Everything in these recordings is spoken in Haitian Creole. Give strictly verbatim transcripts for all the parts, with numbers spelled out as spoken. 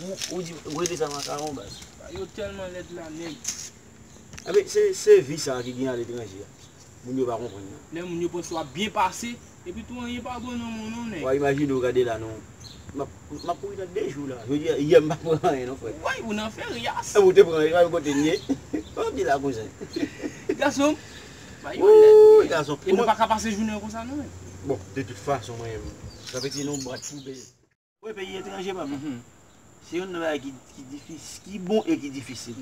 Ou, ou di, ou rele sa makawon, baz. Yo tèlman lèd la, nèg. Enben, se, se vi sa ki gen aletranje a. Moun yo pa konprann nan. Lè moun yo panse w ap byen pase, epi tou anyen pa bon nan men w non, nèg. W a imajine w gade la non. M ap, m ap kouri nan de jou la. Jodi a, yè m pa pran anyen non, frè. Woy, ou nan fè ryas. E, ou te pran anyen, kote m ye? Anpi la, kouzen. Gason, ba yo lèd. Wouy, gason. E nou pa ka pase jounen an konsa non, men. Bon, de tout fason, mwen menm, sa vle di nou bwat poubèl. Wi, peyi etranje, papa. Se youn nan bagay ki, ki difis-, ki bon e ki difisil.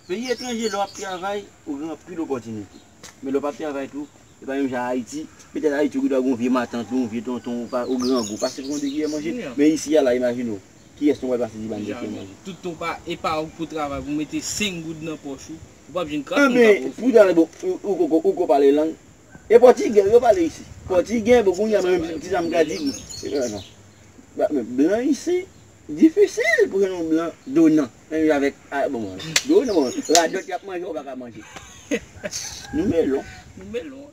Peyi etranje, lè w ap travay, ou gen anpil opòtinite. Men lè w p ap travay tou, se pa menm jan Ayiti. Petèt Ayiti, ou gen dwa gen yon vye matant ou, yon vye tonton ou, pa, ou grangou, pase pou yon de kiyè manje. Men isi a la, imajine w, kiyès nou pral pase di ba n de kiyè manje? Tout tan w pa epa w pou travay, pou mete senk goud nan pòch ou, ou p ap jwenn kras moun ka ofri. Pou talè, bon, ou, ou, ou, ou ko pale lang. E pòtigè, yo pale isi. Pòtigè, bon, kounye a, menm, kisa m ka di? Non. Ba, men blan isi, difisil pou jwenn yon blan donan. Menm jan avèk, a, bon, bon, donan, bon, radòt y ap manje, ou pa ka manje. Nou melon. Nou melon.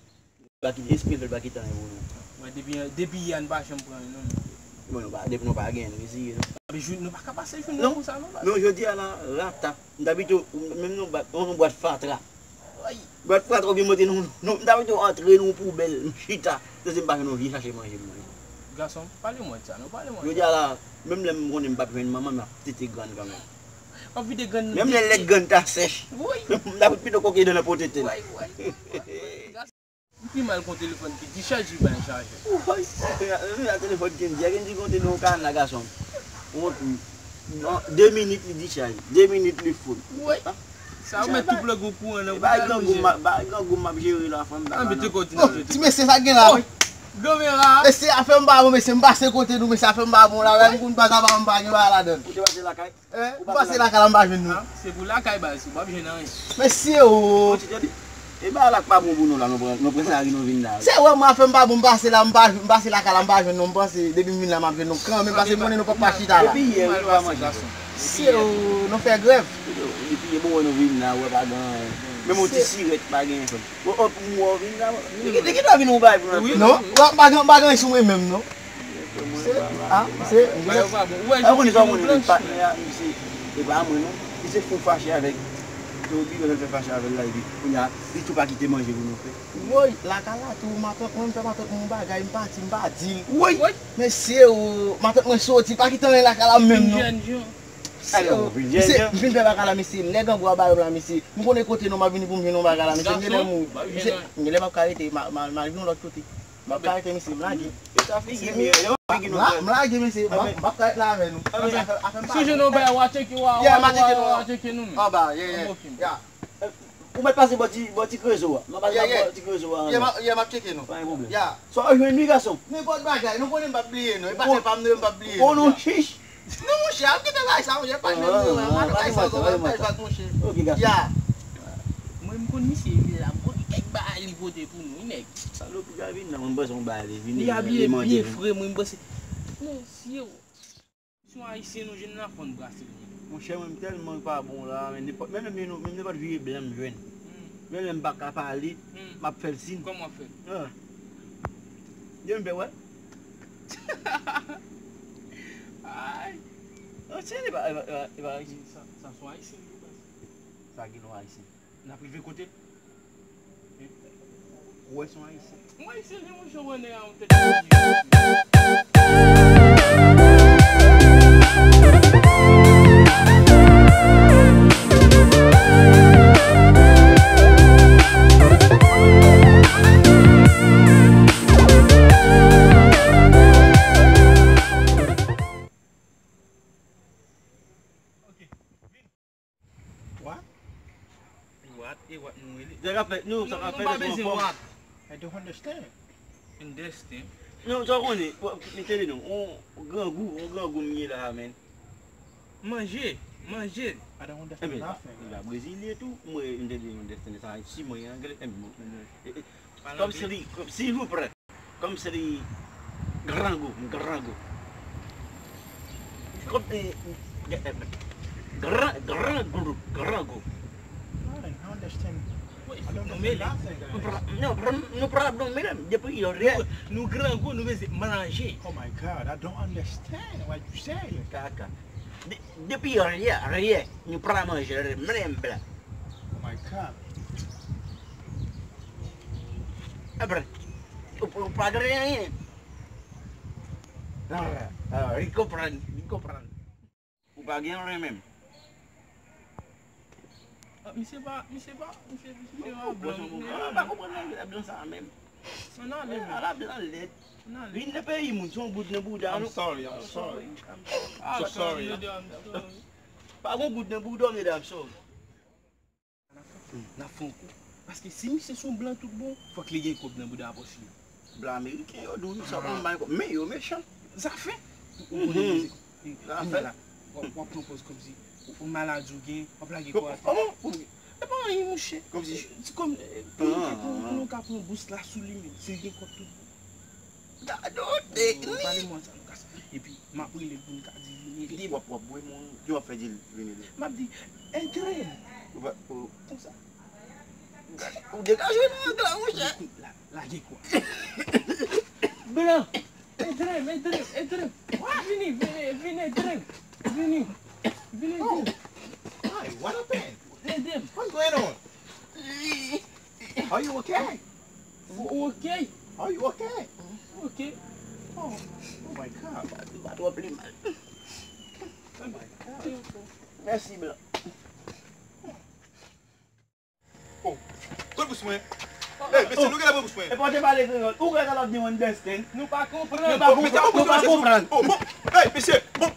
Pa kite, espere l pa kite anyen pou nou. Mwen, depi, depi yè a, n pa janm pran anyen, non. Bon, nou pa, depi nou pa gen, nou reziye, non. Epi jou, nou pa ka pase jounen konsa, non, baz. Non, jodi a la, rata. M ta pito, menm yon bwat, yon bwat fatra. Bwat fatra oubyen mete nan, nan, m ta pito antre nan yon poubèl, m chita. Dezyèm pa gen yon vye chache manje pou mwen. Gason, pale mwen de sa, non, pale mwen de sa. Jodi a la, menm lè m konnen m p ap jwenn manman, m ap tete grann kanmenm. W ap vide grann. Menm lè lèt grann ta sèch. Wi. M ta pito koke dan nan po tete l. Wi, wi, wi, wi. M pi mal gon telefòn ki dichaj li pa gen chajè. Woy, menm jan telefòn Kendy a, Kendy konte nan yon kana gason. Wont wi. Non, de minit li dichaj, de minit li fou. Woy. Sa ou met tout plòg ou kouran nan. Ba grangou m, ba grangou m ap jere la, fanm. An mete kote nan. Ti mesye sa gen la. Granmè a. Mesye afè m pa bon, mesye m pase kote nou, mesye afè m pa bon la, wè m konn pa sa pa m pa gen bagay ladann. Ou te pase lakay? Eh, m pase lakay la, m pa jwenn nou. Ah, se pou lakay, baz, ou p ap jwenn anyen. Mesye o. Bon, ti tande. E bagay la k pa bon pou nou la, nou pran, nou pran lari, nou vin la. Se wè, mwen afè m pa bon, m pase la, m pa, m pase lakay la, m pa jwenn nou, m panse depi m vin la, m ap jwenn nou kanmenm, paske m konnen nou p ap pa chita la. Depi yè, wi, nou pa manje. Se o, nou fè grèv. Depi yè, bon, wè nou vin la, wè pa gen anyen. Menm yon ti sirèt, pa gen anyen. Bon, oh, pou mwen, w vin la, li gen, li gen dwa vin yon bagay pou nou. Non, m pa gen, m pa gen anyen sou mwen menm, non. Se, ah, se, ou konnen sa, ou konnen patnè a, misye, e pa mwen non. Misye fou fache avèk. Yo oblije fè fache avè l la, epi kounye a, li tou pa kite manje pou nou fè. Woy, lakay la tou, matant mwen, m fè matant mwen yon bagay, m pati, m pa di l. Woy! Mesye o, matant mwen soti, pa kite anyen lakay la menm non. Mesye, m fin fè bagay la, mesye, lè grangou a ba yo la, mesye, m konnen kote nou, m ap vini pou m jwenn yon bagay la, mesye, m genlè mouri. Mesye, m genlè p ap ka rete, m a, m a, m a vin yon lòt kote. M ap ka rete, mesye, m lage. E sa figi m ye, yo figi nou fè. M lage, mesye, m ap, m ap ka rete la avè nou. Afè m pa bon. Si w jwenn yon bagay, w a tcheke, w a, w a, w a tcheke nou menm. Anba, yeah, yeah. Ou mèt pase bò ti, bò ti krezo a. M ap pase bò ti krezo a. Yeah, m ap, yeah, m ap tcheke nou. Pa gen pwoblèm. Yeah. Sa w jwenn wi, gason? Nenpòt bagay, nou konnen m p ap bliye nou. E patnè pa m, nou, m p ap bliye nou. Ou konnen w chich? Non, monchè, ap kite bagay sa, monchè, pa jwenn nou, man. Pa nan bagay sa, pa nan bagay sa, monchè. Ok, gason. Yeah. Mwen, m konn misye, epi l ap pote kèk bagay li pote pou nou, wi, nèg. Salopri a vin nan, mwen, m panse yon bagay li vini, li mande nou. Li abiye byen fre, mwen, m panse. Mesye, si yon ayisyen nou jwenn la, fò n brase l. Monchè, mwen, m tèlman pa bon la, men nenpòt, menm, menm, menm nenpòt vye blan m jwenn. Menm lè m pa ka pale, m ap fè l siy. Kòman w ap fè l? Ah. Yo, m fè wè. Ay. Non, se li pa, e pa, e pa, e pa ayisyen. Sa, sa se yon ayisyen, wi, baz. Sa ki non ayisyen? N ap rive kote l. Ou wè se yon ayisyen. Yon ayisyen, li, monchè, wè nèg a yon tèt. What? What? E what nou rele? Sa ka fèt, nou, sa ka fèt. Nou pa bezwen what. I don't understand. Understand? Non, sa w konnen, m tande non, on grangou, on grangou m ye la, man. Manje, manje. I don't understand nothing. Ebyen, la Brezilyen tou, mwen, m tande understand sa, si mwen anglè, enben, bon, e, e, kòm si li, kòm si li prè. Kòm se li grangou, grangou. Kòm, eh, gran, grangou, grangou. I don't understand. Nou mele. Nou pra- nou pra- nou pral ap nou mele depi yè. Nou grangou, nou bezwen manje. Oh my God, I don't understand what you say. Kaka. De- Depi yè, yè, nou pral manje, mele m blan. Oh my God. Apre, ou ou pa gen anyen. Ah, ah, li konprann, li konprann. Ou pa gen anyen menm. Ah, misye pa, misye pa, misye, misye pa blan. Ah, pa konprann anglè blan sa menm. Ann ale, men. Ala blan lèd. Ann ale. Vin nan peyi moun, se yon bout nan bouda nou. I'm sorry, I'm sorry. I'm sorry. I'm so sorry. Pa gen bout nan bouda, medam, sorry. N ap fè yon kou. Paske si misye se yon blan tout bon, fòk li gen kòb nan bouda pòch li. Blan ameriken yo di w sa konn bay kòb, men yo mechan. Zafè. Ou konnen mizik. Zafè. Kounye a la, w ap, w ap pran pòz kòmsi ou maladi ou gen, w ap lage kò atè. Kòman? E pa anyen, monchè. Kòmsi se kòm, eh, pou nou ka pran, pou nou ka pran bous la sou li menm, si l gen kòb tout bon. Gade yon teknik. Pale mwen sa nou ka sa. Epi, m ap rele l pou n ka di vin ede m. W ap, w ap bwè moun, ki w ap fè di l vin ede m? M ap di, ede m. Ou pa, ou konsa. Ou degaje nan angle, monchè. Lage kò. Blan, ede m, ede m, ede m. Vini, vini, vini, ede m. Vini, vini, ede m. Hi, what happened? Ede m. What's going on? Are you okay? Ou oke? Are you okay? Oke. Oh, oh my God. M pa twò pli mal. Oh my God. Mèsi, blan. Oh, kot bous mwen? Hey, mesye, nou genlè pran bous mwen. Epa w te pale kreyòl. Ou kwè sa l ap di w understand? Nou pa konprann. Nou pa konprann. Nou pa konprann. Oh, bon. Hey, mesye, bon.